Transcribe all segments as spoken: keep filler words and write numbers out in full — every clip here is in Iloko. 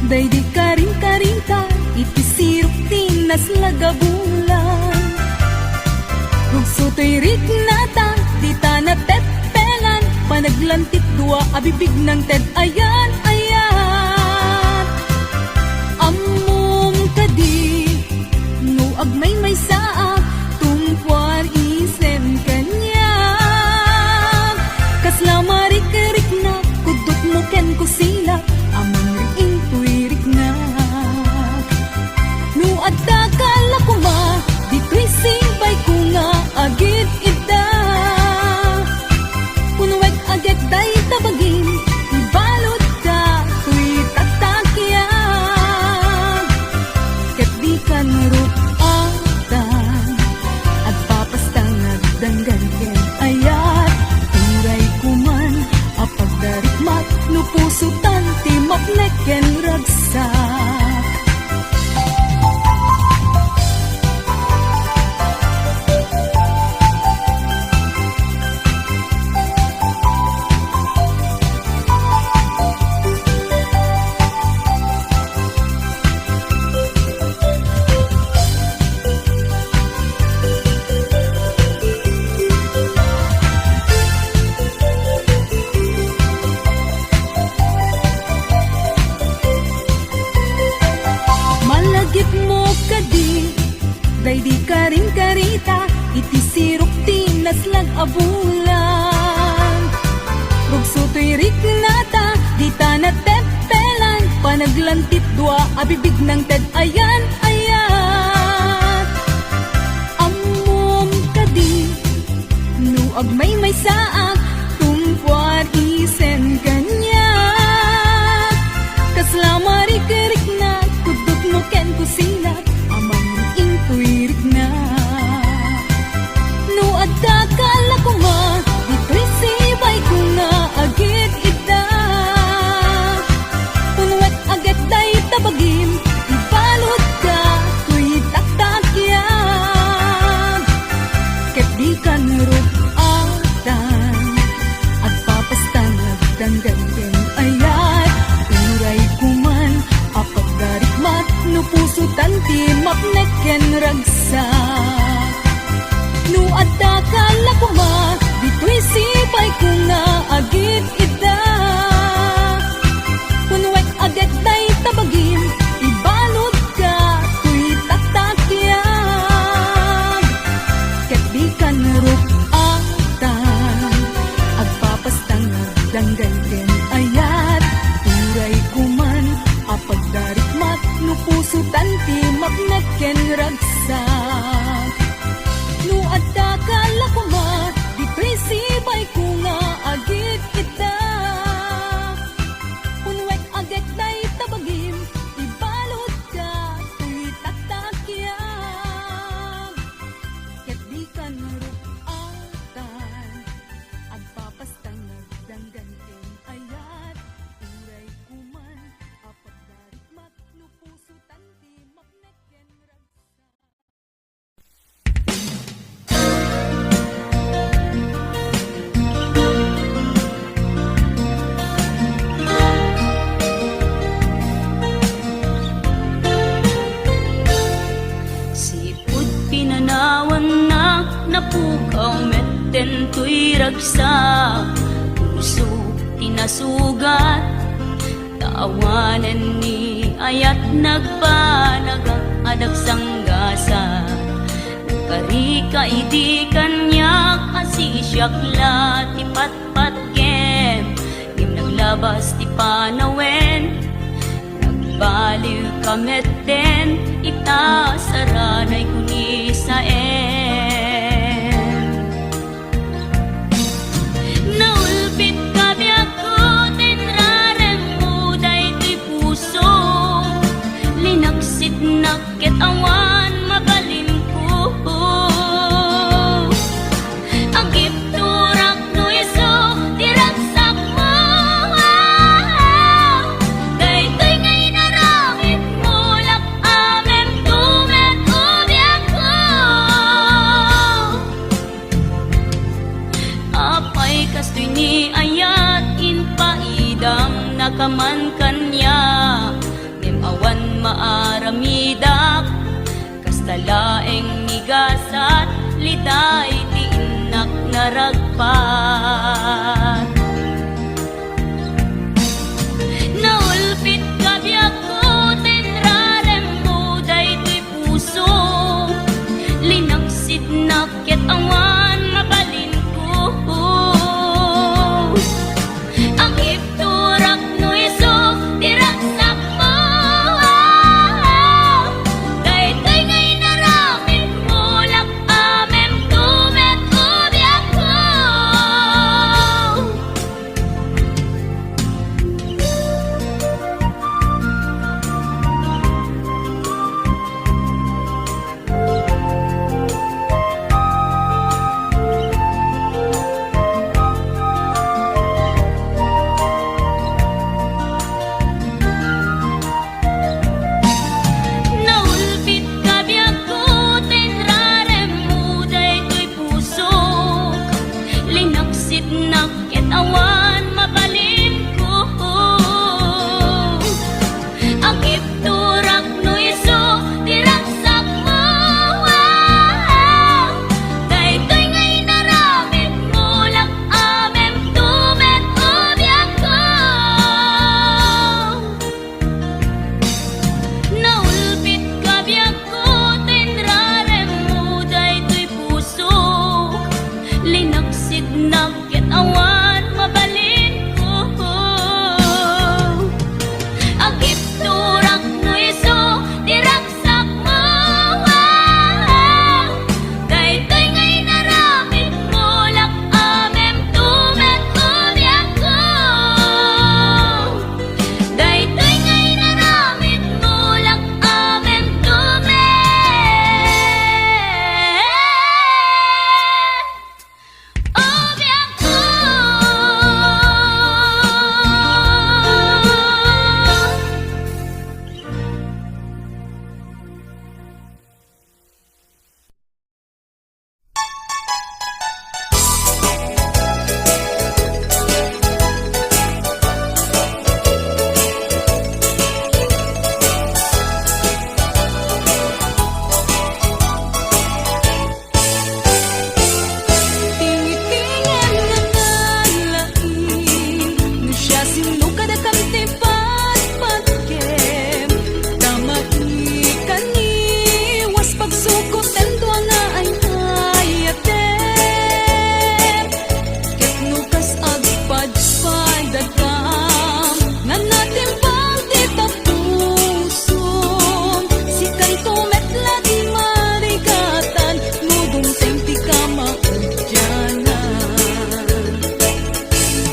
Daydi karin-karita iti sirok ti naslag a bulan. Rugso toy riknata, dita nateppelan, panaglantit dua a bibig nangted ayan-ayat. Ammom kadi no agmaymaysaak, tumpuar isen kaniak. Kasla marikriknak, kuddotmo ken kusilak, a mangriing toy riknak. No adda ka la koma, ditoy sibayko nga agid-idda. Punwek agek dayta bagim, ibaludka toy taktakiak. Ket dikan ruk-atan, agpapastangak danggan ken ayat. Uray koman a pagdarikmat, no pusotan ti mapnek ken ragsak. Malagipmo kadi, daydi karin-karita, iti sirok ti naslag a bulan. Rugso toy riknata, dita nateppelan, panaglantit dua a bibig nangted ayan-ayat. Ammom kadi, no agmaymaysaak, tumpuar isen kaniak. Kasla marikriknak, kuddotmo ken kusilak, a mangriing toy riknak. No adda ka la koma, ditoy sibayko nga agid-idda. Punwek agek dayta bagim, ibaludka toy taktakiak. Ket dikan ruk-atan, agpapastangak danggan ken ayat. Uray koman a pagdarikmat, no pusotan ti mapnek ken ragsak. No adda ka la koma, ditoy sibayko nga agid-idda. Punwek agek dayta bagim, ibaludka toy taktakiak. Ket dikan ruk-atan, agpapastangak danggan ken ayat. Uray koman a pagdarikmat, no pusotan ti mapnek ken ragsak. No adda ka la koma, ditoy sibayko nga agid-idda. Punwek agek dayta bagim, ibaludka toy taktakiak. Ket dikan ruk-atan, agpapastangak danggan ken ayat. Uray koman a pagdarikmat, no pusotan ti mapnek ken ragsak. Sipud pinanawannak, napukaw metten toy ragsak. Puso ti nasugat, ta awanen ni ayat nagbanagak a dagsanggasat. Nakarika idi kaniak a sisiak la ti patpatgem, ngem naglabas ti panawen. Nagbaliwka metten ita saranay kunisaen. Naulpitka biagko ta inraremmo daytoy puso. Linaksitnak ket awan mabalinko. Agipturak no isu ti ragsakmo. Daytoy nga inaramidmo, lak-amemto met o biagko. Apay kastoy ni ayat, impaidamnaka man kaniak. Awan maaramidak, kasta laeng ni gasat, liday ti innak naragpat. Naulpitka biagko, tinraremmo daytoy puso, linaksidnak ket awan mabalinko. Agibturak no isu ti ragsakmo. Daytoy nga inaramidmo, lak-amemto met o biagko. Naulpitka biagko, tinraremmo daytoy pusok, linaksidnak ket awan mabalinko. Agibturak no isu ti ragsakmo. Daytoy nga inaramidmo, lak-amemto met o biagko. Naulpitka biagko, tinraremmo daytoy pusok, linaksidnak ket awan mabalinko. Agibturak no isu ti ragsakmo. Daytoy nga inaramidmo, lak-amemto met o biagko. Daytoy nga inaramidmo, lak-amemto met o biagko. Tingitingen nga nalaing, no siasino kadakam ti patpatkem, ta maikaniwas pagsukoten dua nga ay-ayatem. Ket no kas agpadpadakam, nga natimbang ti tapusom, sikanto met la ti marikatan, no dumteng ti kamaudianan.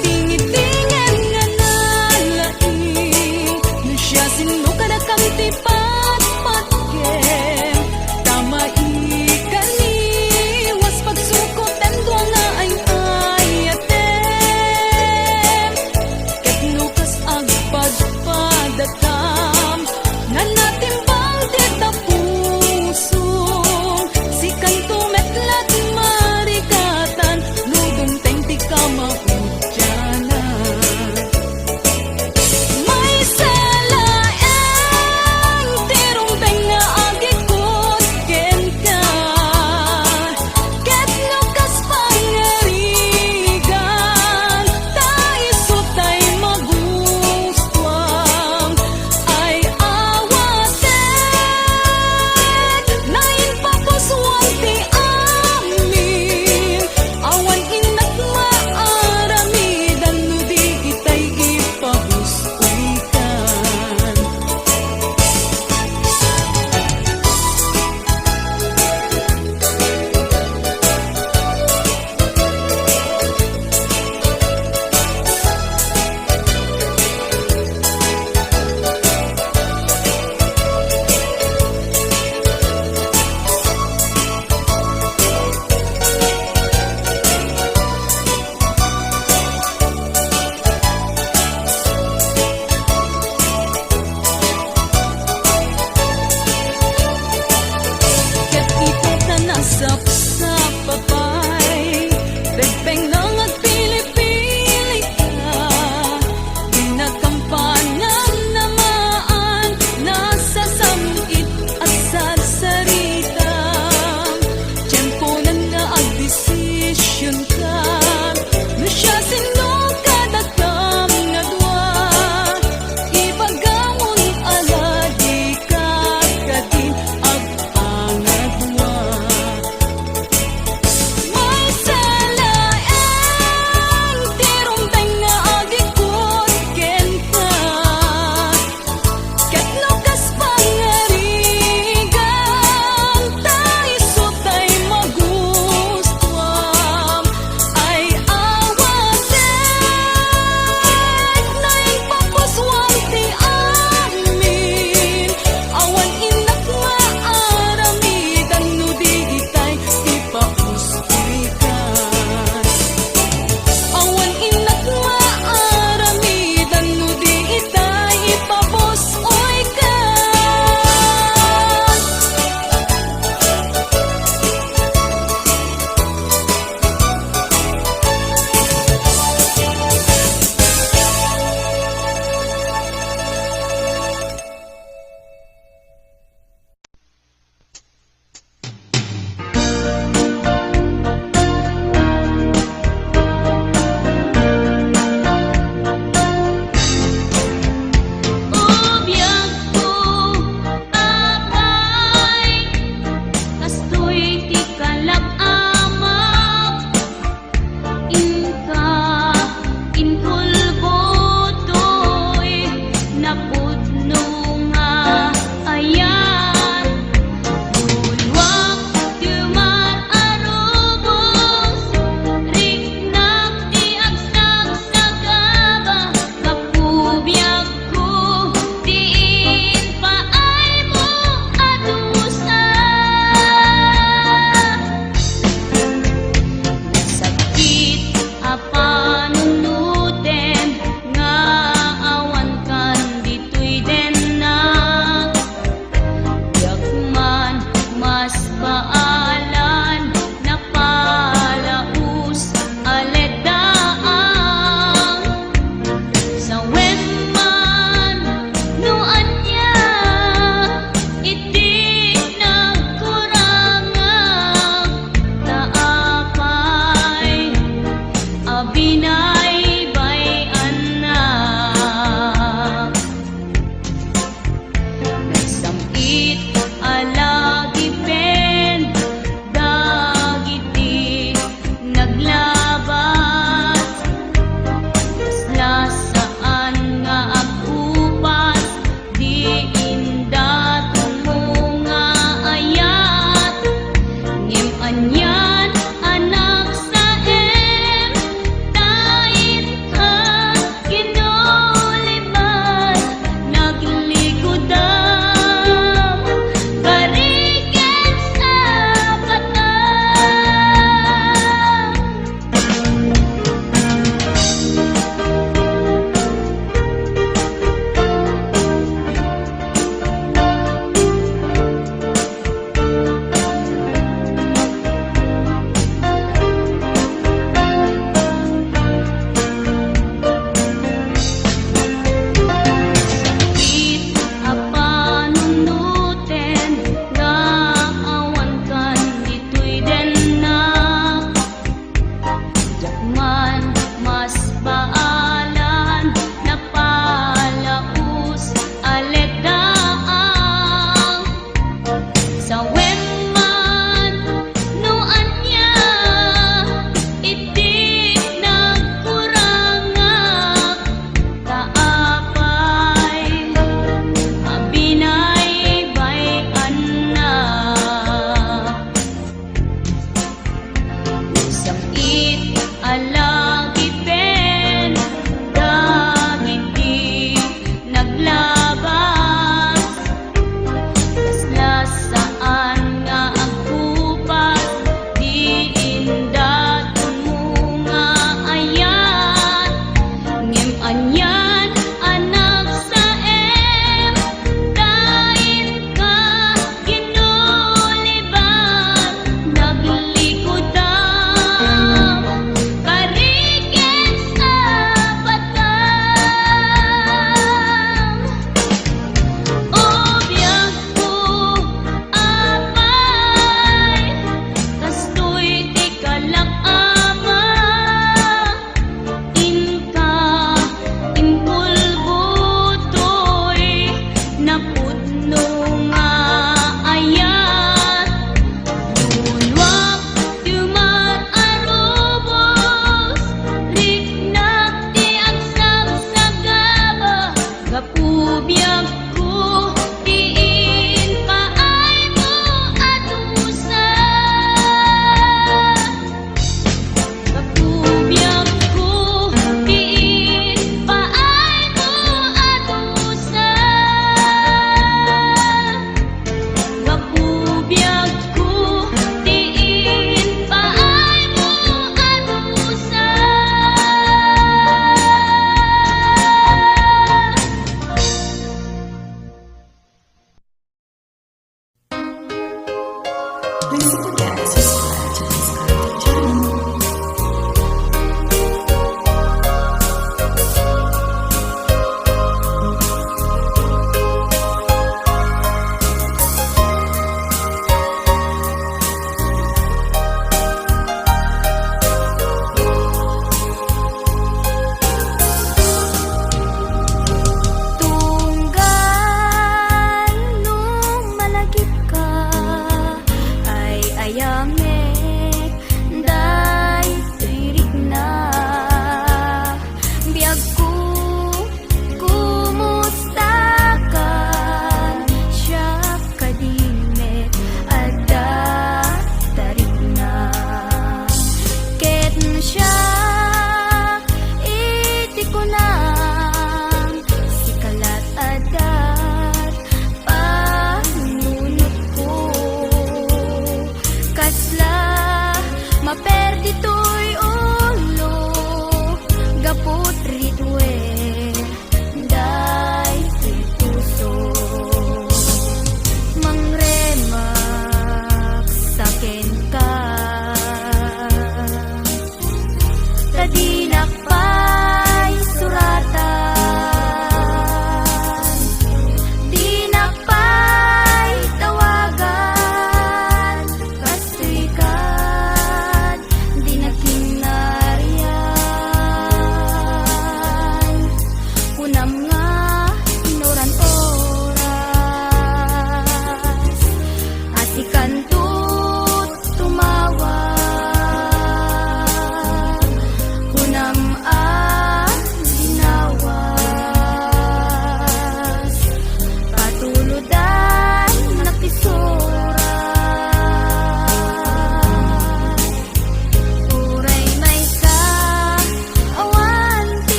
Tingitingen nga nalaing, no siasino kadakam ti patpatkem, ta maikaniwas pagsukoten dua nga ay-ayatem. Ket no kas agpadpadakam, nga natimbang ti tapusom, sikanto met la ti marikatan, no dumteng ti kamaudianan. Maysa laeng ti rumbeng nga agikut kenka, ket no kas pangarigan, ta isu tay magustuam.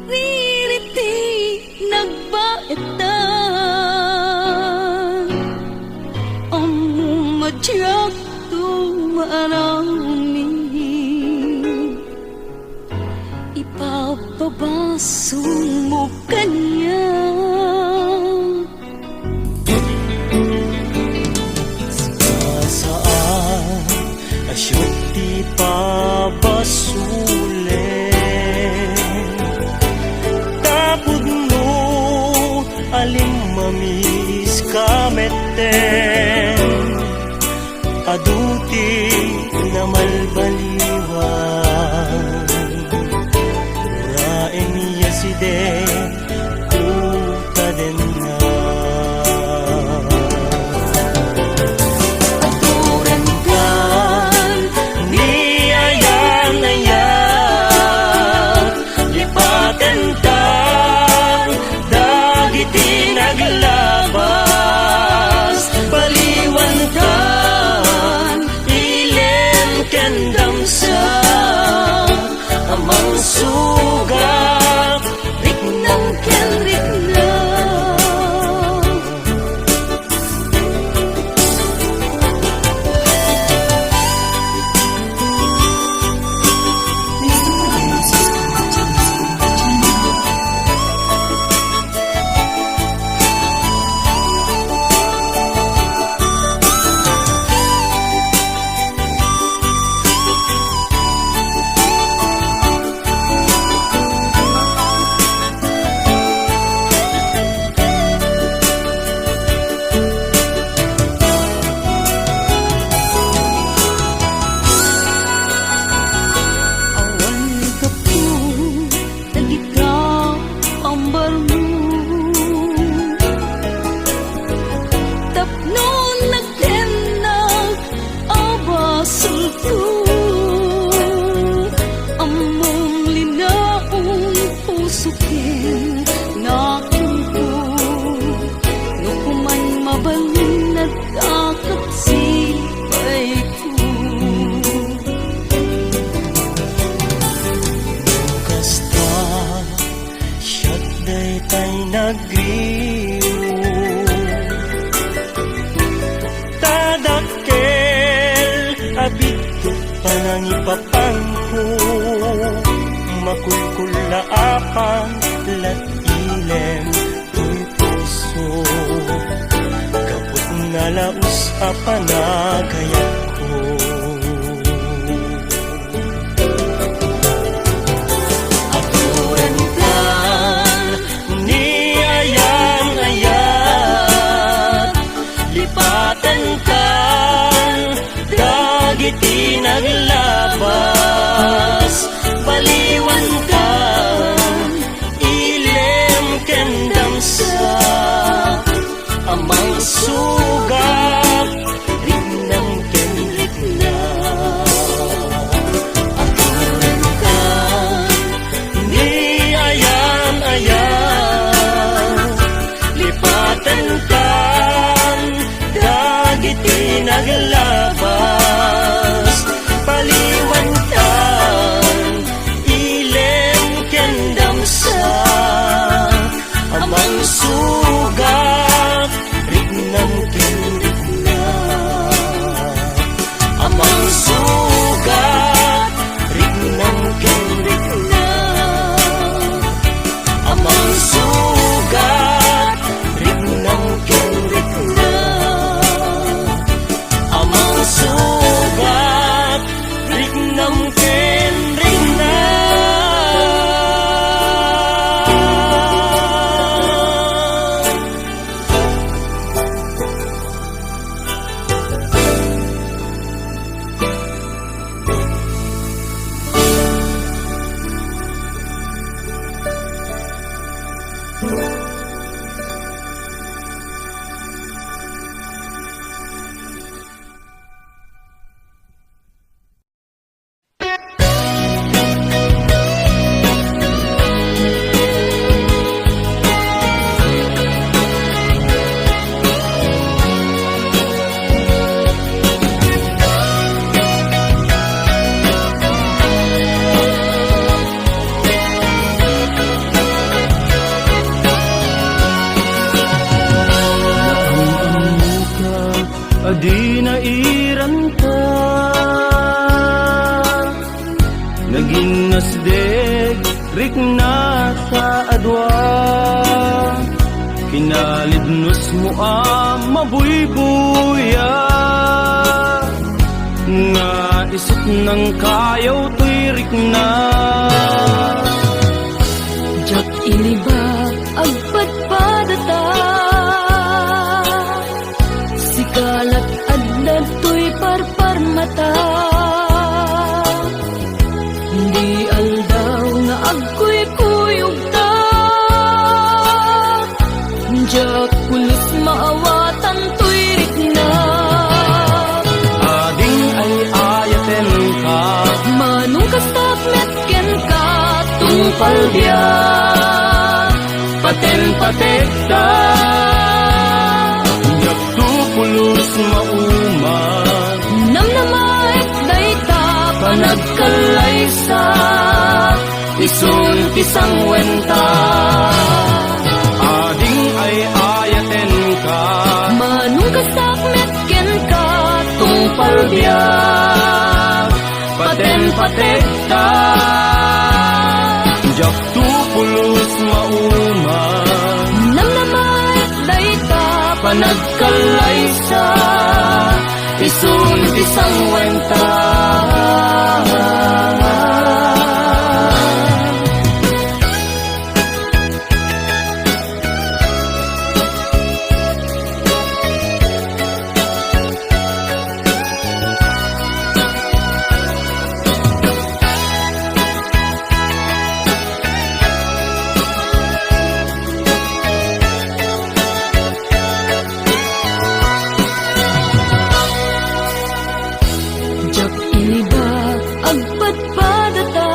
Ririti nagbaetan, ammom a diakto maaramid. Ipapabasol mo kaniak. Saan a siak ti pabasolen, tapno alimmamiska metten. Adu ti namalbaliwan, uraen yasiden, kutadenna. Aturenkan ni ayan-ayat, lipatentan dagiti naglabas, baliwantan ilem ken damsa a mangsugat, riknam ken rikna. Awan gapu dagita pambarmo tapno nagtennak a basolko. Ammom linaon puso ken nakenko, no kuman mabalin, nagkakapsipay. No kasta, siak daytay nagriw. Ta dakkel a biddut panangipapangko, makulkullaapan la ilem toy puso, gapu ta nalaus a panagayatko. Aturenkan ni ayan-ayat, lipatenkan dagiti naglabas, baliwantan ilem ken damsa a mangsugat, riknam ken rikna. Aturenkan ni ayan-ayat, lipatenkan dagiti naglabas, baliwantan ilem ken damsa a mangsugat, riknam ken rikna. A mangsugat, riknam ken rikna. A mangsugat, riknam ken rikna. A mangsugat, riknam ken rikna. Kinalidnusmo a mabuybuya, nga isut nang kayaw toy rikna. Diak iliba, agpadpadata. Sika lat adda toy parparmata. Di aldaw nga agkuykuyogta. Diak pulos maawatan toy rikna. Ading ay ayatenka. Manong kastak met kenka, tungpal biag, paten-pategta. Diakto pulos mauma. Namnamaek dayta panagkallaysa, isun ti sangwenta. Ading ay ayatenka. Manong kastak met kenka, tungpal biag, paten-pategta. Diakto pulos mauma. Namnamaek dayta panagkallaysa, isun ti sangwenta. Diak iliba, agpadpadata.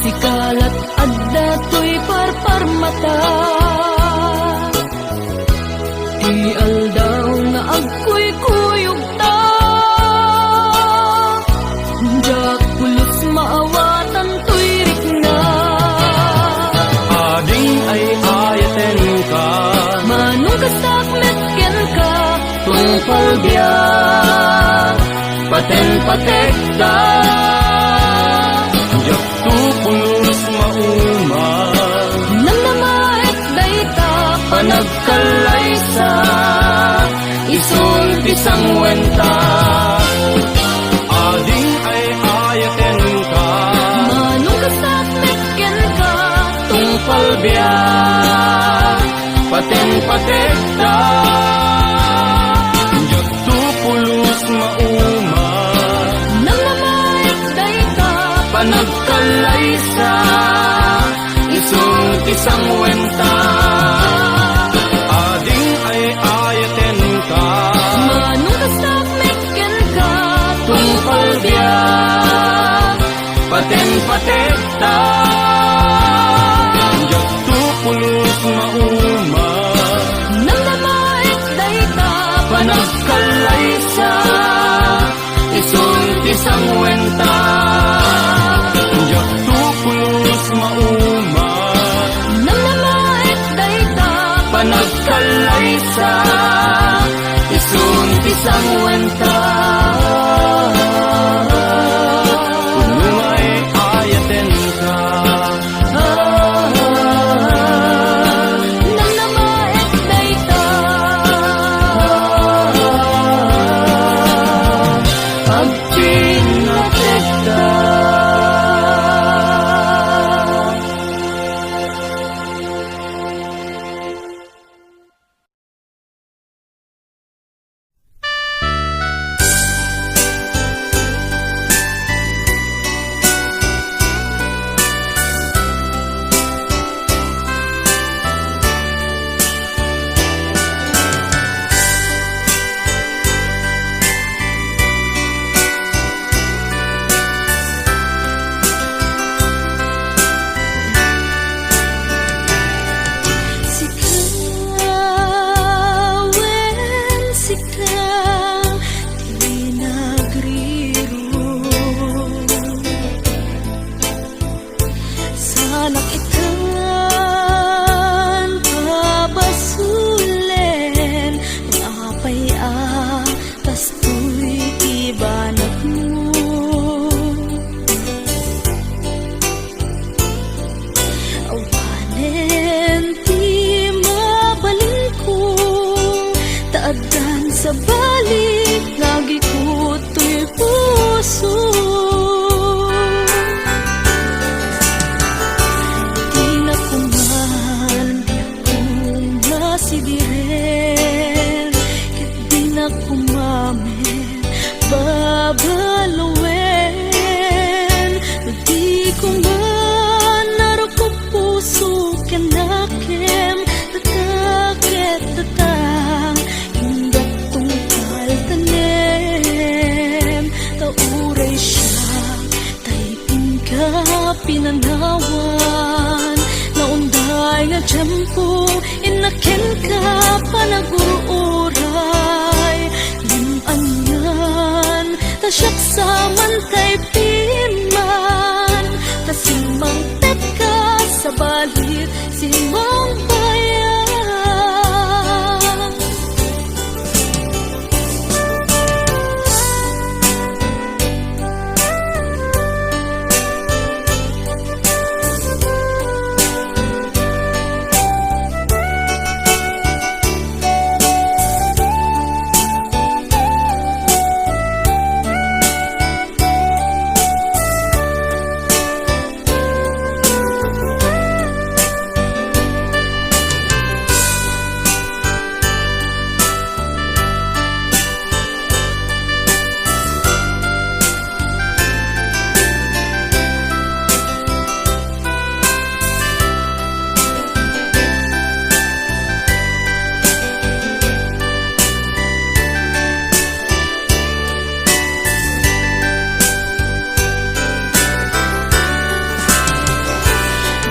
Sika lat adda toy parparmata. Ti aldaw nga agkuykuyogta. Diak pulos maawatan toy rikna. Ading ay ayatenka. Manong kastak met kenka, tungpal biag, paten-pategta. Diakto pulos mauma. Namnamaek dayta panagkallaysa, isun ti sangwenta. Ading ay ayatenka. Manong kastak met kenka, tungpal biag, paten-pategta. Diakto pulos mauma. Namnamaek dayta panagkallaysa, isun ti sangwenta. Ading ay ayatenka. Manong kastak met kenka, tungpal biag, paten-pategta. Diakto pulos mauma. Namnamaek dayta panagkallaysa, isun ti sangwenta. Diakto pulos mauma. Namnamaek dayta panagkallaysa, isun ti sangwenta. Unay ayatenka. Namnamaek dayta. Agpinnategta. Sika, wen sika, ti nagriruk. Saanak itan pabasolen, apay a kastoy ti banagmo. Innak kenka panagur-uray, ngem anian ta siak sa mantay piman, ta simmangpetka sabali, simmangpayka.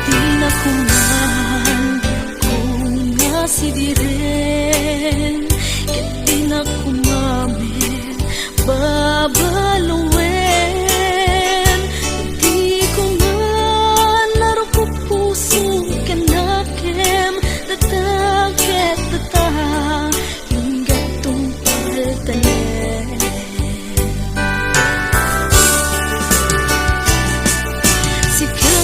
Dinak man koma sidiren, ket dinak koma met babaluen. Diko man narukop puso ken nakem, data ket data, ingga't tungpal tanem. Sika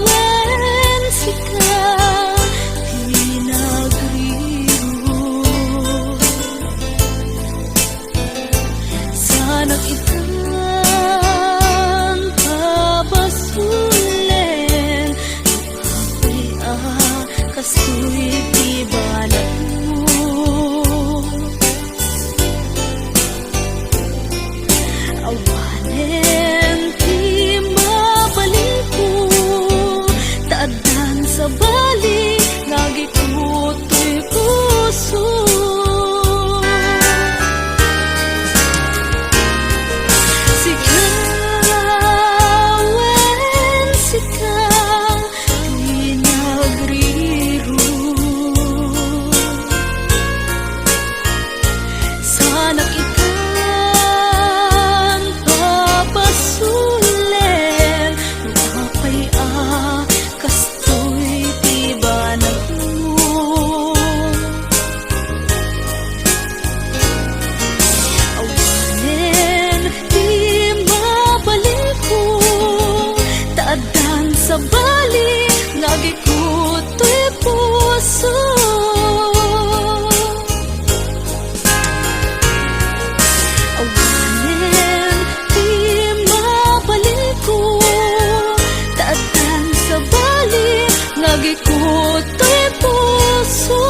wen sika ti nagriruk. Sanak itan pabasolen, apay a kastoy ti banagmo. Awanen ti mabalinko, ta addan sabali nga agikut toy puso. Sika wen sika ti nagriruk. Sanak itan pabasolen, no apay a kastoy ti banagmo. Awanen ti mabalinko, ta addan sabali nga agikut toy puso. Awanen ti mabalinko, ta addan sabali nga agikut toy puso.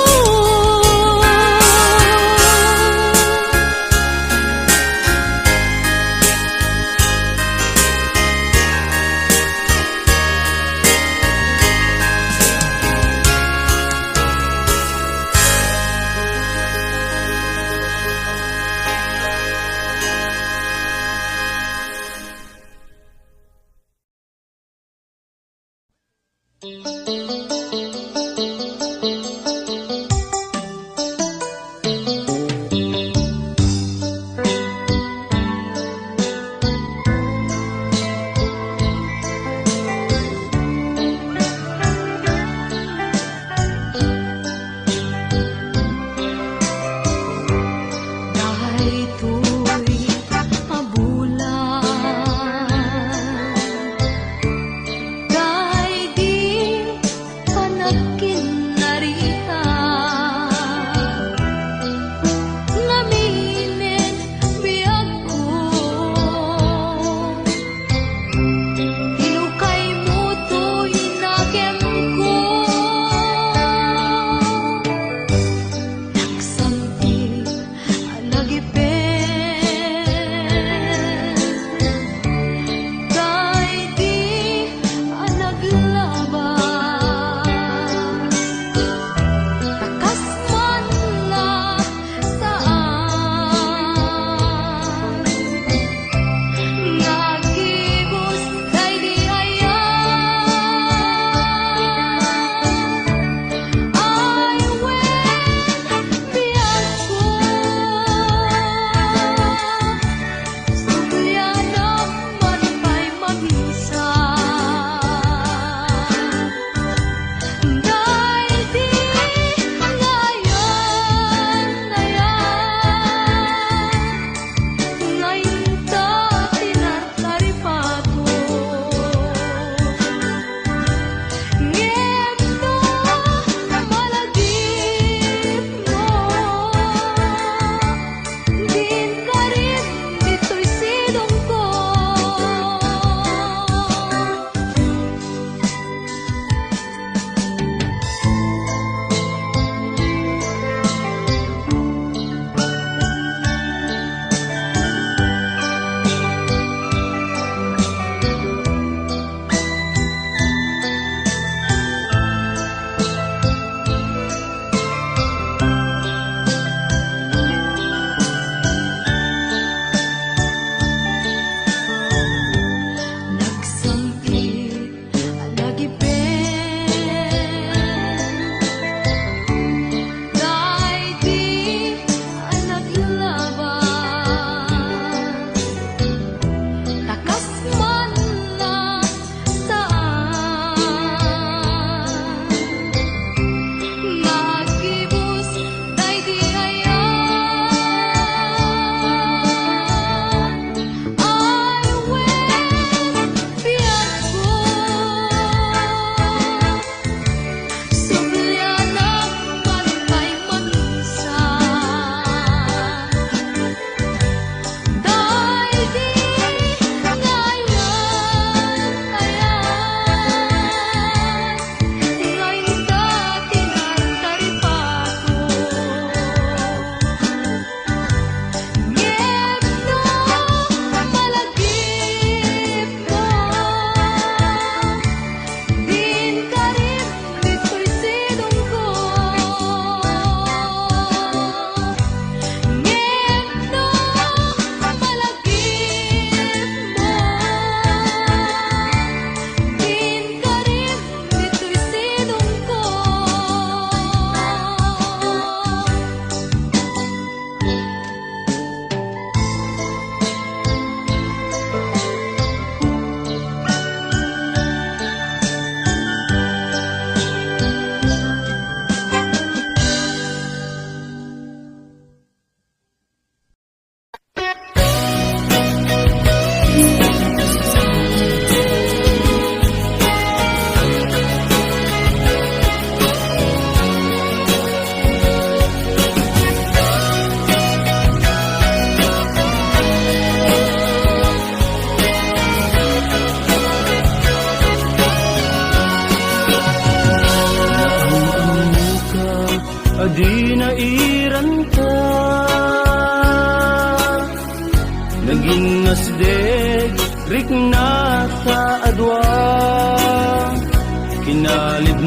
Daytoy a bulan, daydi panagki-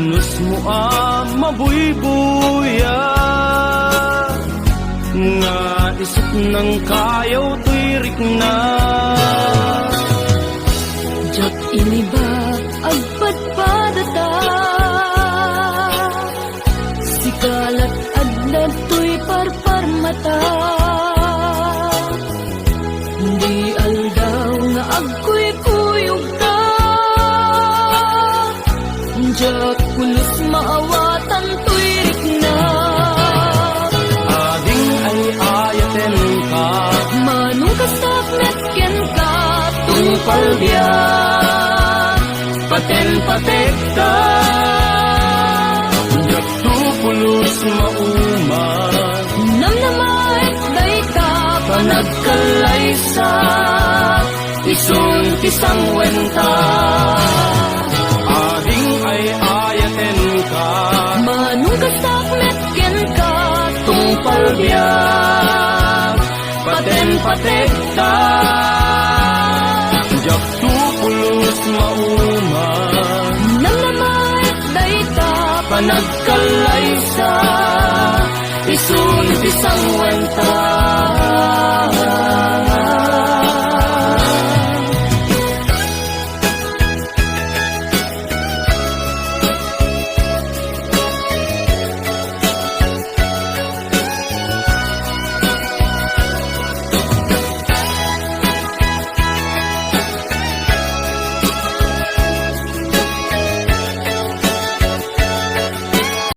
Pulos mo a mabuybuya, nga isut nang kayaw toy rikna. Diak iniba agpadpadata, sika lat adda toy parparmata. Di aldaw nga agkuykuyogka, diak pulos maawatan toy rikna. Ading ay-ayatenka, manong kastak met kenka, tungpal biag, paten-patekta. Diak to pulos mauma. Namnama, dayta panagkallaysa, isun ti sangwenta. Ading ay-ayatenka, manong kastak met kenka, tungpal biag, paten-patekta. Diak to pulos mauma.